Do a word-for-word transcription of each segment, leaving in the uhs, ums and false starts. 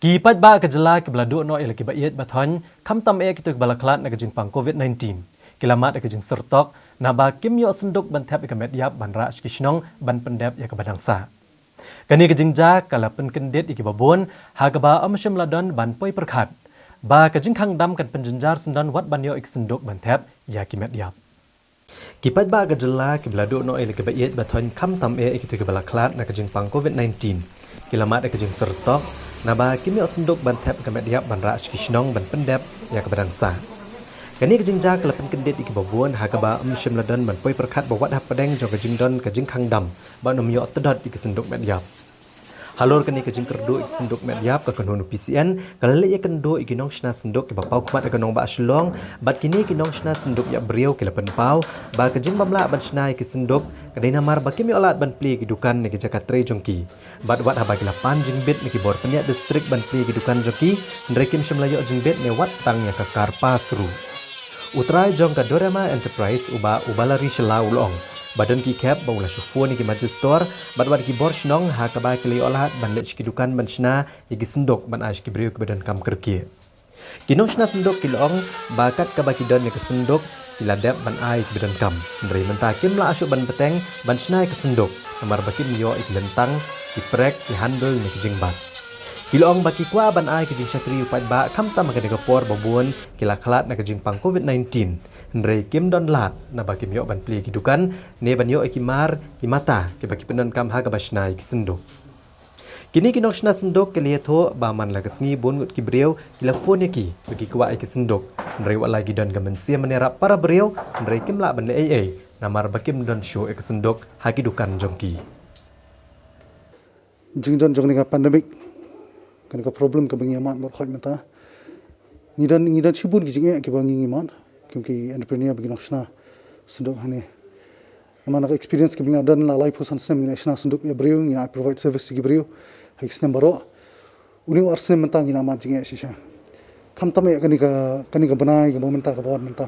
Ki paidbah ka jylla kiba la duh noh ïa la kiba ïeit ba thoiñ, khamtam eh kito kiba la khlad na ka jingpang covid nineteen, ki la mad ïa ka jingsyrtok naba kim ïoh synduk ban thep ïa ka met ïap ban rah sha ki shnong ban pyndep ïa kaba dang sah. Kane ka jingjia ka la pynkyndit ïa kiba bun ha kaba ym shym la don ban poi pyrkhat ba ka jingkhang dam kan pynjynjar syndon wat ban ïoh ïa ki synduk ban thep ïa ki met ïap. Ki paidbah ka jylla kiba la duh noh ïa la kiba ïeit ba thoiñ, khamtam eh kito kiba la khlad na ka jingpang covid nineteen, ki la mad ïa ka jingsyrtok naba kim ïoh synduk ban thep ïa ka met ïap ban rah sha ki shnong ban pyndep ïa kaba dang sah. Kane ka jingjia ka la pynkyndit ïa kiba bun ha kaba ym shym la don ban poi pyrkhat ba wat hapdeng jong ka jingdon ka jingkhang dam ba ym ïoh tdot ïa ki synduk met ïap. Halor kane ka jingkyrduh ïa ki synduk met ïap, ka kynhun u P C N ka la leit ïakynduh ïa ki nongshna synduk kiba paw khmat ha ka nongbah Shillong bad kine ki nongshna synduk ïap briew ki la pynpaw ba ka jingbym lah ban shna ïa ki synduk ka dei namar ba kim ïoh lad ban plie ïa ki dukan na ki jaka trei jong ki. Bad wat haba ki la pan jingbit na ki bor pynïaid district ban plie ïa ki dukan jong ki, hynrei kim shym la ïoh jingbit ne wat tang ïa ka kar pass ruh. U trai jong ka Dorema Enterprise, u Bah Ubalari Shylla, u la ong ba don ki khep ba u la shu phone ïa ki magistrate bad wat ki bor shnong ha kaba ki la ïoh lad ban leit sha ki dukan ban shna ïa ki synduk ban ai sha ki briew kiba donkam kyrkieh. Ki nongshna synduk ki la ong ba kat kaba ki don ïa ki synduk ki la dep ban ai ïa kiba donkam, hynrei mynta kim lah shuh ban bteng ban shna ïa ki synduk namar ba kim ïoh ïa ki lyntang, ki prek, ki handle ne ki jingbat. Ki la ong ba ki kwah ban ai ïa ki jingshakri ïa u paidbah, khamtam ha kane ka por ba bun ki la khlad na ka jingpang covid nineteen, hynrei kim don lad naba kim ïoh ban plie ïa ki dukan ne ban ïoh ïa ki mar ki mata kiba ki pyndonkam ha kaba shna ïa ki synduk. Kine ki nongshna synduk ki la ïathuh ba man la ka sngi bun ngut ki briew ki la phone ïa ki ba ki kwah ïa ki synduk, hynrei wat la ki don ka mynsiem ban ïarap para briew, hynrei kim lah ban leh ei ei namar ba kim don shuh ïa ki synduk ha ki dukan jong ki. Jingdon jong kane ka pandemic, kane ka problem kaba ngi ïa mad baroh khoit mynta, ngi don, ngi don shibun ki jingeh kiba ngi, ngi mad kum ki entrepreneur ba ngi nongshna synduk hangne. Namar na ka experience kaba ngi la don, la laiphew san snem ngi la shna synduk ïa briew, ngi la provide service ïa ki briew ha ki snem baroh. Une u ar snem mynta ngi la mad jingeh shisha. Khamtam eh kane ka, kane ka bnai kaba mynta kaba wan mynta.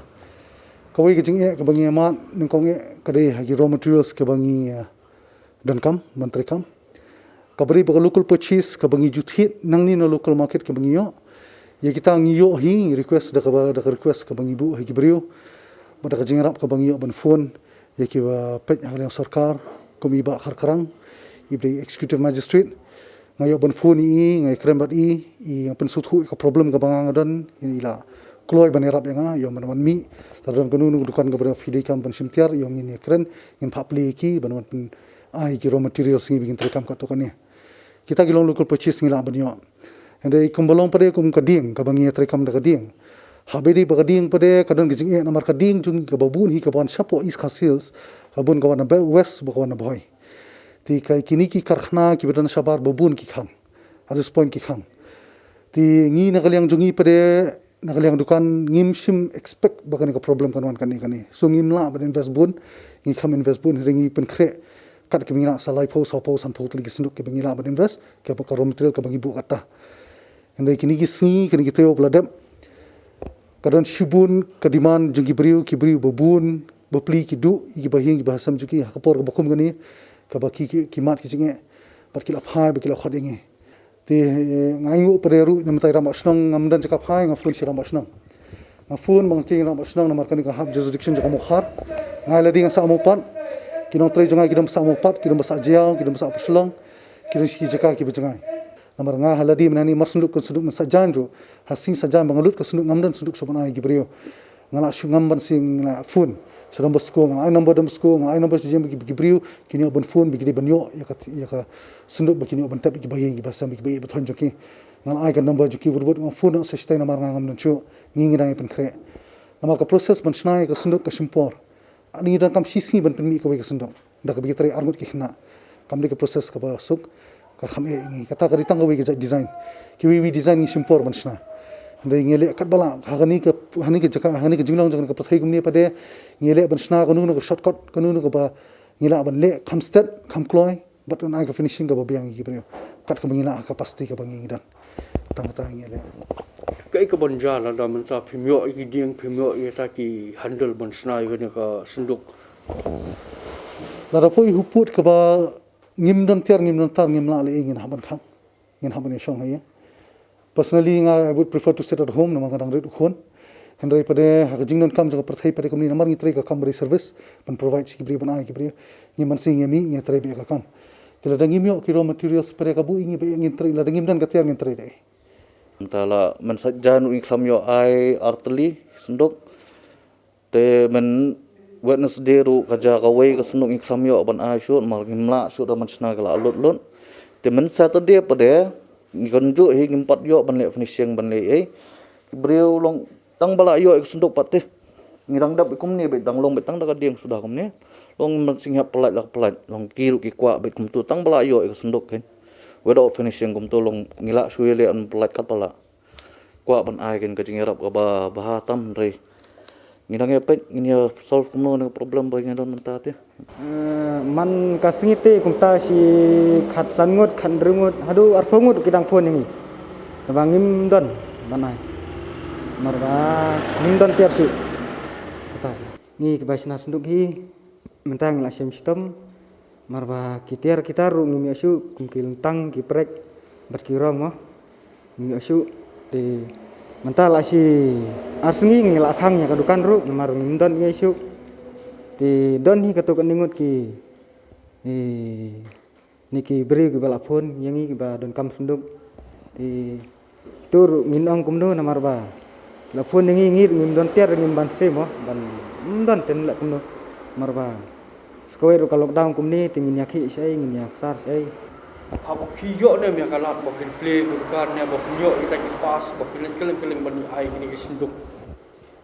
Kawei ka jingeh kaba ngi ïa mad nyngkong eh ka dei ha ki raw materials kaba ngi, eh, donkam ban treikam. Kaba dei ba ka local purchase kaba ngi ju thied nangne na local market kaba ngi ïoh. Ïa kita ngi ïoh hi, ngi request da kaba, da ka request kaba ngi buh ha ki briew bad da ka jingïarap kaba ngi ïoh ban phone ïa kiba peit ha ka liang sorkar kum i Bah Kharkrang, i ba dei executive magistrate. Nga ïoh ban phone ïa i, nga ïakren bad i, i nga pynsngewthuh ïa ka problem kaba nga, nga don, i la kloi ban ïarap ïa nga, ïoh ban wan mih. Lada don kano kano ka dukan kaba phi dei kam ban shim tiar, ïoh ngin ïakren, ngin phah plie ïa ki ban wan pyn ai ki raw materials ngi ba ngin treikam katto katne. Kita ki long local purchase ngi lah ban ïoh. Hynrei kumba long pat de kum ka dieng kaba ngi ïa treikam da ka dieng. Haba dei ba ka dieng pat de ka don ka jingeh namar ka dieng jong ngi kaba bun hi kaba wan shapoh East Khasi Hills, ka bun ka wan na West bad ka wan na Bhoi. Te ka kine ki karkhana kiba don shabar ba bun ki khang. At this point ki khang. Te ngi na ka liang jong ngi pat de, na ka liang dukan ngim shym expect ba kane ka problem kan wan kane kane. So ngim lah ban invest bun, ngi kham invest bun, hynrei ngi pynkhreh kat kiba ngi lah sa laiphew, sawphew, sanphew tylli ki synduk kiba ngi lah ban invest, kiba ka raw material kaba ngi buh kata. Hynrei kine ki sngi, kine ki taïew ba la dep, ka don shibun ka demand jong ki briew, ki briew ba bun ba plie ki duh ïa kiba ïing kiba ïasem jong ki ha ka por kaba kum kane, kaba ki, ki, ki mad ki jingeh bad ki la phai bad ki la khot ïa ngi. Te, eh, nga ainguh pat de ruh na mynta i rangbah shnong, ngam don jaka phai, nga phone sha i rangbah shnong. Nga phone ba nga kyrpad ïa i rangbah shnong namar kane ka hap jurisdiction jong ka Mawkhar. Nga ïa lade nga sah Mawpat. Ki nongtrei jong nga ki don ba sah Mawpat, ki don ba sah Jaïaw, ki don ba sah Upper Shillong. Ki don shi ki jaka kiba jngai. Namar nga ïa lade mynta hangne mar synduk kan synduk mynta sah jaiñ ruh. Ha sngi sah jaiñ ba nga lut ka synduk ngam don synduk shuh ban ai ki briew. Nga la shu ngam ban sing, nga la phone sha Don Bosco, nga la ai number Don Bosco, nga la ai number sha jong ki, ki briew, kin ïoh ban phone ba ki dei ban ïoh ïa ka, ïa ka synduk ba kin ïoh ban tep ïa kiba ïing kiba sem, ïa kiba ïeit ba thoiñ jong ki. Nga la ai ka number jong ki, wut wut nga phone noh sha shatei namar nga ngam don shuh, ngi ngi dang ïa pynkhreh. Namar ka process ban shna ïa ka synduk ka shim por. Ngi donkam shi sngi ban pynmih kawei ka synduk da kaba ki trei arngut ki khynnah. Kam dei ka process kaba suk, ka kham eh ïa ngi. Kata ka dei tang kawei ka jait design. Kiwei kiwei design ngi shim por ban shna. Hynrei ngi leh katba lah, ha kane ka, ha kane ka jaka, ha kane ka jinglong jong kane ka pyrthei kumne pat de, ngi leh ban shna kano kano ka shortcut, kano kano kaba ngi lah ban leh kham stet, kham kloi, bad ban ai ka finishing kaba biang ïa ki briew. Kat kaba ngi lah ha ka capacity kaba ngi, ngi don. Tang kata ngi leh. Kaei kaban jia lada mynta phim ïoh ïa ki dieng, phim ïoh ïa kita ki handle ban shna ïa kane ka synduk? Lada poi ha u pud kaba ngim don tiar, ngim don tar, ngim lah leh ei, ngin hap ban khang. Ngin hap ban ïashong ha ïing. Personally nga, I would prefer to sit at home namar nga dang rit u khun. Hynrei pat de ha ka jingdonkam jong ka pyrthei pat de kumne namar ngi trei ka kam ba dei service ban provide sha ki briew, ban ai ki briew. Ngi mynsiem ngi mih ngi trei beit ka kam. Te lada ngim ïoh ki raw materials pat de ka buh ïa ngi ba ngin trei, lada ngim don ka tiar ngin trei de. Mynta la mynsajan ruh ngi khlem ïoh ai artylli sanduk. Te myn Wednesday ruh ka ja kawei ka sanduk ngi khlem ïoh ban ai shuh, namar ngim lah shuh da ban shna ka la lut lut. Te myn Saturday pat de ngi kumjuh hi ngim pat ïoh ban leh finishing ban leh ei. Ki briew long tang ba la ïoh ïa ka sanduk pat te. Ngi dang dep kumne beit, dang long beit tang da ka dieng suda kumne. Long mynsiem hap pyllait la pyllait, long ki ruh ki kwah beit kumtu tang ba la ïoh ïa ka sanduk kan. Without finishing kumtu long ngi lah shuh ïa leh ban pyllait kat ba lah. Kwah ban ai kan ka jingïarap kaba bha tam hynrei ngi dang ïa peit ngin ïa solve kumno na ka problem ba ngi don mynta te. Eh, man ka sngi te kumta shi khatsan ngut, khathynriew ngut, haduh arphew ngut ki dang phone ïa ngi. Tangba ngim don ban ai. Namar ba ngim don tiar shuh. Kata. Ngi kiba shna sanduk hi mynta ngi la shem shitom. Namar ba ki tiar ki tar ruh ngim ïoh shuh, kum ki lyntang, ki prek bad ki rong mo. Ngim ïoh shuh. Te mynta la shi ar sngi ngi la khang ïa ka dukan ruh namar ngim don ei shuh. Te don hi katto katne ngut ki, eh, ne ki briew kiba la phone ïa ngi kiba donkam sanduk. Te kito ruh ngin ong kumno namar ba la phone ïa ngi, ngi ruh ngim don tiar, ngim ban sei mo, ban, ngim don te ngi leh kumno. Namar ba sa kawei ruh ka lockdown kumne te ngin ïa khih shaei, ngin ïa ksar shaei. Haba phi ïoh ne em ïa ka lad ba phin plie ka dukan ne ba phin ïoh ïa kita ki pass ba phin leit kylleng kylleng ban ai kine ki sanduk?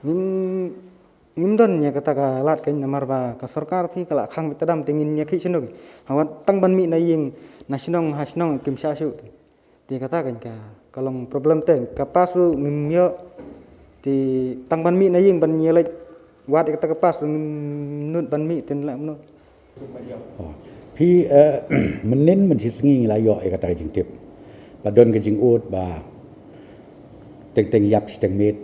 Ngim, ngim don ïa kata ka lad kan namar ba ka sorkar phi ka la khang beit tadam te ngin ïa khih shano ki. Haba tang ban mih na ïing na shnong ha shnong kim shah shuh. Te kata kan ka, ka long problem te, ka pass ruh ngim ïoh. Te tang ban mih na ïing ban ïaleit wad ïa kata ka pass ruh ngim nud ban mih te ngi leh kumno. Oh. Phi, eh, mynnin mynshi sngi ngi la ïoh ïa kata ka jingtip. Ba don ka jingud ba teng teng ïap shiteng miet,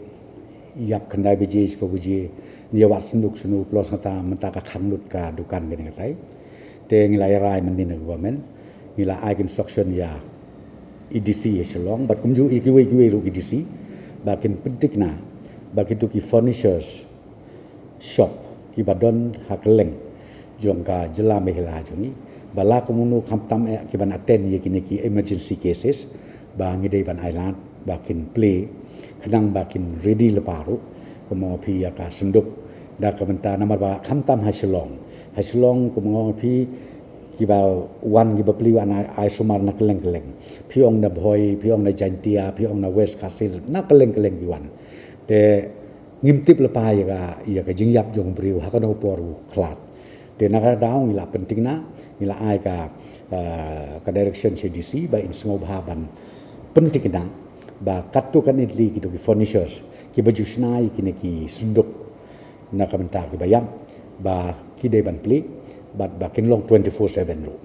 ïap khyndai baje shiphew baje, ngi ïa wad sanduk shano, plus kata mynta ka khang lut ka dukan kane katai. Te ngi la ïa rai mynnin ha ka government, ngi la ai ka instruction ïa i D C ïa Shillong bad kumjuh ïa kiwei kiwei ruh ki D C ba kin pynthikna ba kito ki furnitures shop kiba don ha kylleng jong ka jylla Meghalaya jong ngi, ba la kumno khamtam eh kiban attend ïa kine ki emergency cases, ba ngi dei ban ai lad ba kin plie khnang ba kin ready lypa ruh. Kumno phi ïa ka sanduk da ka bynta namar ba khamtam ha Shillong, ha Shillong kumno phi kiba wan kiba plie wan ai, ai sumar na kylleng kylleng. Phi ong na Bhoi, phi ong na Jaintia, phi ong na West Khasi Hills, na kylleng kylleng ki wan. Te ngim tip lypa ïa ka, ïa ka jingïap jong u briew ha kano ka por u khlad. Te na kata ka daw ngi la pynthikna, ngi la ai ka, eh, ka direction sha D C ba in sngewbha ban pynthikna ba katto katne tylli kito ki furnitures kiba ju shna ïa kine ki sanduk na ka bynta kiba ïap ba ki dei ban plie bad ba kin long twenty-four seven ruh.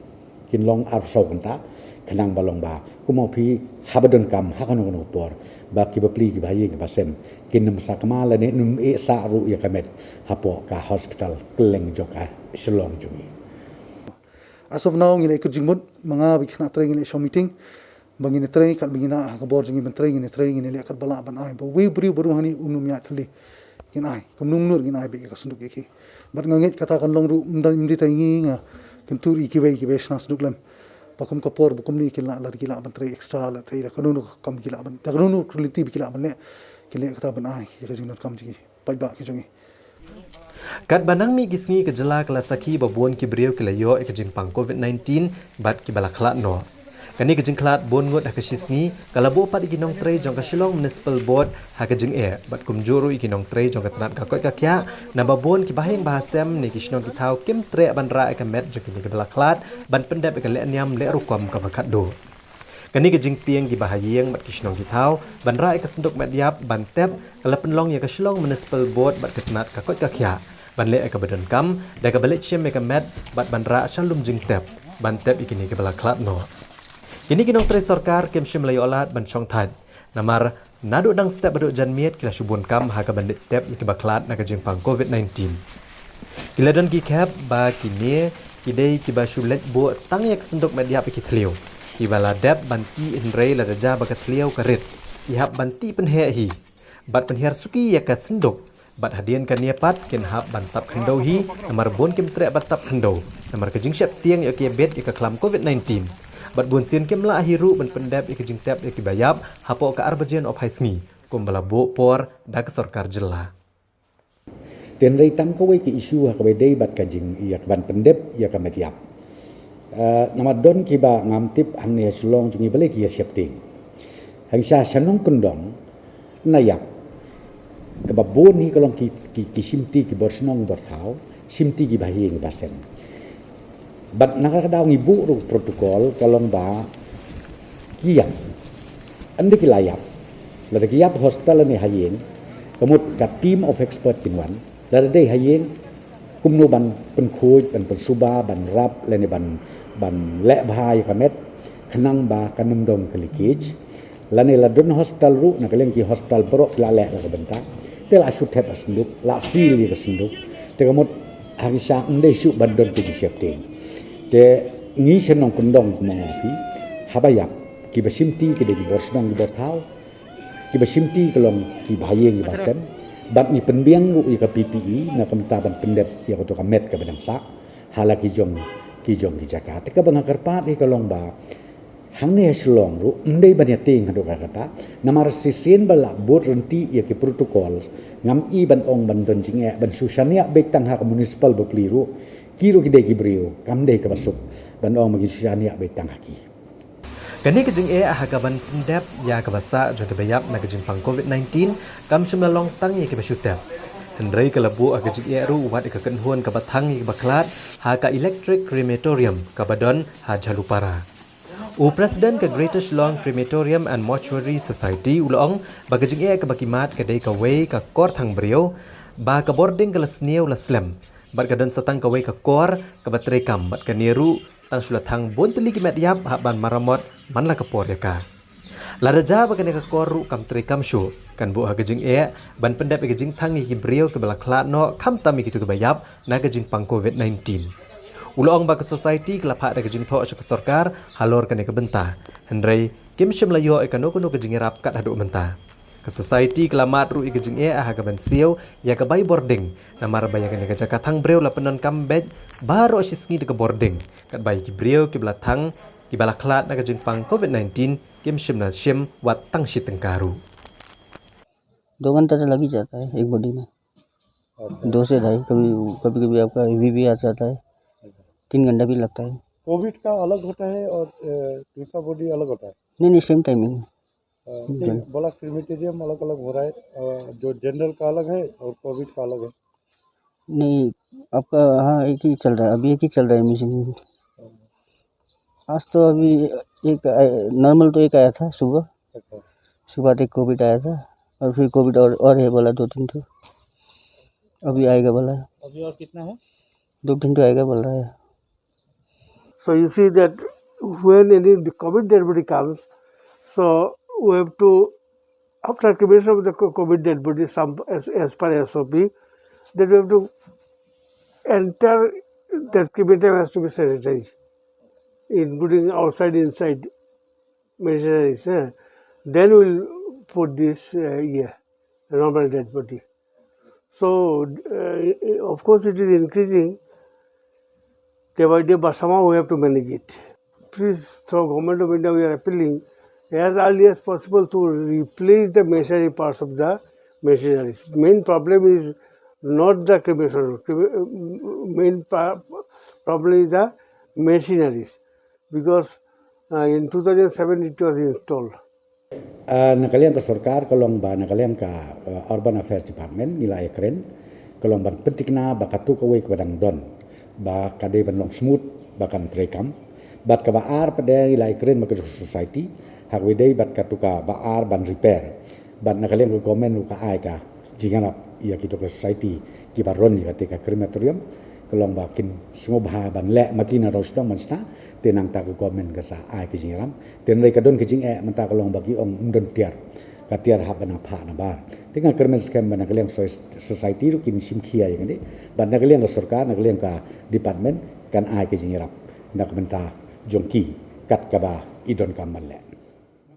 Kin long arphew saw kynta, khnang ba long ba kumno phi haba donkam ha kano kano por ba kiba plie kiba ha ïing kiba sem kin ym sakma lane ym eh sah ruh ïa ka met hapoh ka hospital kylleng jong ka Shillong jong ngi. As of now ngi la kut jingmut, ma nga bad ki khynnah trei ngi la shong meeting ba ngin trei kat ba ngin, ha ka bor jong ngi ban trei ngin trei, ngin leh kat ba lah ban ai ba uwei u briew ba rung hangne un ym ïaid thylli. Ngin ai, kumno kumno ngin ai beit ïa ka sanduk ïa ki. Bad nga ngeit kata kan long ruh, ym dei, ym dei tang ïa ngi, nga kyntu ruh ïa kiwei kiba shna sanduk lem. Ba kum ka por ba kumne ki lah, lada ki lah ban trei extra, la trei da kano kano ka kam ki lah ban, da kano kano ka lynti ba ki lah ban leh, ki leh kata ban ai ïa ka jingdonkam jong ki paidbah ki jong ngi. Katba nang mih ki sngi ka jylla ka la sakhi ba bun ki briew ki la ïoh ïa ka jingpang covid nineteen bad kiba la khlad noh. Kane ka jingkhlad bun ngut ha ka shi sngi ka la buh pat ïa ki nongtrei jong ka Shillong Municipal Board ha ka jingeh bad kumjuh ruh ïa ki nongtrei jong ka tnat ka koit ka khiah, naba bun ki bahaïing bahasem ne ki shnong ki thaw kim treh ban rah ïa ka met jong kine kiba la khlad ban pyndep ïa ka lehniam leh rukom kaba khatduh. Kane ka jingtieng ki bahaïing bad ki shnong ki thaw ban rah ïa ka sanduk met ïap ban tep ka la pynlong ïa ka Shillong Municipal Board bad ka tnat ka koit ka khiah ban leh ïa kaba donkam da kaba leit shim ïa ka met bad ban rah sha lum jingtep ban tep ïa kine kiba la khlad noh. Kine ki nongtrei sorkar kim shym la ïoh lad ban shongthait namar naduh dang step haduh janmiet ki la shu bun kam ha kaban leit tep ïa kiba khlad na ka jingpang covid nineteen. Ki la don ki khep ba kine ki dei kiba shu leit buh tang ïa ka sanduk met ïap ïa ki thliew kiba la dep ban tih hynrei lada jia ba ka thliew ka rit, Ki hap ban tih pynheh hi bad pynhiar suki ïa ka synduk, bad hadien kane pat kin hap ban tap khyndew hi, namar bun kim treh ban tap khyndew namar ka jingsheptieng ïoh ki ïa bit ïa ka khlam covid nineteen. Bad bun sien kim lah hi ruh ban pyndep ïa ka jingtep ïa kiba ïap hapoh ka ar baje nohphai sngi, kumba la buh por da ka sorkar jylla. Te hynrei tang kawei ka issue ha kaba ïadei bad ka jing ïa ka ban pyndep ïa ka met ïap. Eh, namar don kiba ngam tip hangne ha Shillong jong ngi balei ki ïa sheptieng. Hangta sha nongkyndong na ïap, kaba bun hi ka long ki, ki, ki shimti ki bor shnong bor thaw, shimti kiba ha ïing kiba sem. Bad na kata ka daw ngi buh ruh protocol ka long ba ki ïap, ynda ki la ïap, lada ki ïap hospital ne ha ïing, ka mut ka team of expert kin wan. Lada dei ha ïing, kumno ban pynkhuid, ban pynsuba, ban rap lane ban, ban leh bha ïa ka met, khnang ba kan ym don ka leakage. Lane la don hospital ruh, na ka liang ki hospital baroh ki la leh la ka bynta, te la shu thep ha synduk, la seal ïa ka synduk. Te ka mut hangta ym dei shuh ban don ka jingsheptieng. Te ngi sha nongkyndong kumba nga ong ïa phi, haba ïap, kiba shimti ki dei ki bor shnong ki bor thaw, kiba shimti ka long kiba ha ïing kiba sem. Bad ngi pynbiang ruh ïa ka P P E na ka bynta ban pyndep ïa kato ka met kaba dang sah ha la ki jong, ki jong ki jaka. Te kaba nga kyrpad hi ka long ba hangne ha Shillong ruh ym dei ban ïa tieng haduh katta katta, namar shisien ba la bud ryntih ïa ki protocol, ngam i ban ong ban don jingeh ban shu shaniah beit tang ha ka municipal bapli ruh. Ki ruh ki dei ki briew, kam dei kaba suk ban ong ba ki shu shaniah beit tang ha ki. Kane ka jingeh ha ka ban pyndep ïa kaba sah jong kiba ïap na ka jingpang covid nineteen kam shym la long tang ïa kiba shu tep. Hynrei ka la buh ha ka jingeh ruh wat ïa ka kynhun kaba thang ïa kiba khlad ha ka electric crematorium kaba don ha Jhalupara. U President ka Greater Shillong Crematorium and Mortuary Society u la ong ba ka jingeh kaba ki mad ka dei kawei ka kor thang briew, ba ka bording ka la sniew la slem, bad ka don sa tang kawei ka kor kaba treikam, bad kane ruh tang shu la thang bun tylli ki met ïap hap ban maramot man la ka por ïa ka. Lada jia ba kane ka kor ruh kam treikam shuh, kan buh ha ka jingeh ban pyndep ïa ka jingthang ïa ki briew kiba la khlad noh, khamtam ïa kito kiba ïap na ka jingpang covid nineteen. U la ong ba ka society ka la phah da ka jingthoh sha ka sorkar halor kane ka bynta, hynrei kim shym la ïoh ïa kano kano ka jingïarap kat haduh mynta. Ka society ka la mad ruh ïa ka jingeh ha ka ban siew ïa ka bai bording, namar ba ïa kane ka jaka thang briew la pyndonkam beit baroh shi sngi da ka bording, katba ïa ki briew kiba la thang, kiba la khlad na ka jingpang covid nineteen, kim shym la shim wat tang shi tyngka ruh. दो घंटा तो लग ही जाता है एक बॉडी में। अच्छा। दो से ढाई, कभी, कभी-कभी आपका ईवी भी आ जाता है, तीन घंटा भी लगता है। कोविड का अलग होता है और, अ, दूसरा बॉडी अलग होता है? नहीं, नहीं, सेम टाइमिंग। अ, नहीं, बोला क्रिमेटेरियम अलग-अलग हो रहा है, अ, जो जनरल का अलग है और कोविड का अलग है। नहीं, आपका, हाँ, एक ही चल रहा है, अभी एक ही चल रहा है मशीन। आज तो अभी एक आया, नॉर्मल तो एक आया था सुबह, अच्छा। उसके बाद एक कोविड आया था, और फिर कोविड और, और है बोला दो तीन ठो, अभी आएगा बोला है। अभी और कितना है? दो तीन ठो आएगा बोल रहा है। So you see that when any COVID dead body comes, so we have to, after cremation of the co-, COVID dead body, some as, as per S O P, that we have to enter, that crematorium has to be sanitized, including outside, inside machineries. Eh? Then we'll put this, uh, here, normal dead body. So, uh, of course, it is increasing day by day, but somehow we have to manage it. Please, through Government of India, we are appealing as early as possible to replace the machinery parts of the machineries. Main problem is not the cremation. Crema-, main pa-, problem is the machineries, because, uh, in two thousand seven it was installed. Ah, na ka liang ka sorkar ka long ba na ka liang ka, ah, Urban Affairs Department ngi la ïakren ka long ban pyntikna ba katto kawei kaba dang don ba ka dei ban long smooth, ba kan treikam. Bad kaba ar pat de ngi la ïakren bad ka society ha kaba ïadei bad katto kaba ar ban repair. Bad na ka liang ka government ruh ka ai ka jingïarap ïa kito ka society kiba run ïa kata ka crematorium, ka long ba kin sngewbha ban leh ma ki na Royston ban shna, te nangta ka government ka sa ai ka jingïarap. Te hynrei ka don ka jingeh mynta ka long ba ki ong ym don tiar, ka tiar hap ban phah na bar. Te nga kyrmen skhem ba na ka liang soc-, society ruh kin shim khia ïa kane, bad na ka liang ka sorkar, na ka liang ka department kan ai ka jingïarap na ka bynta jong ki kat kaba i donkam ban leh.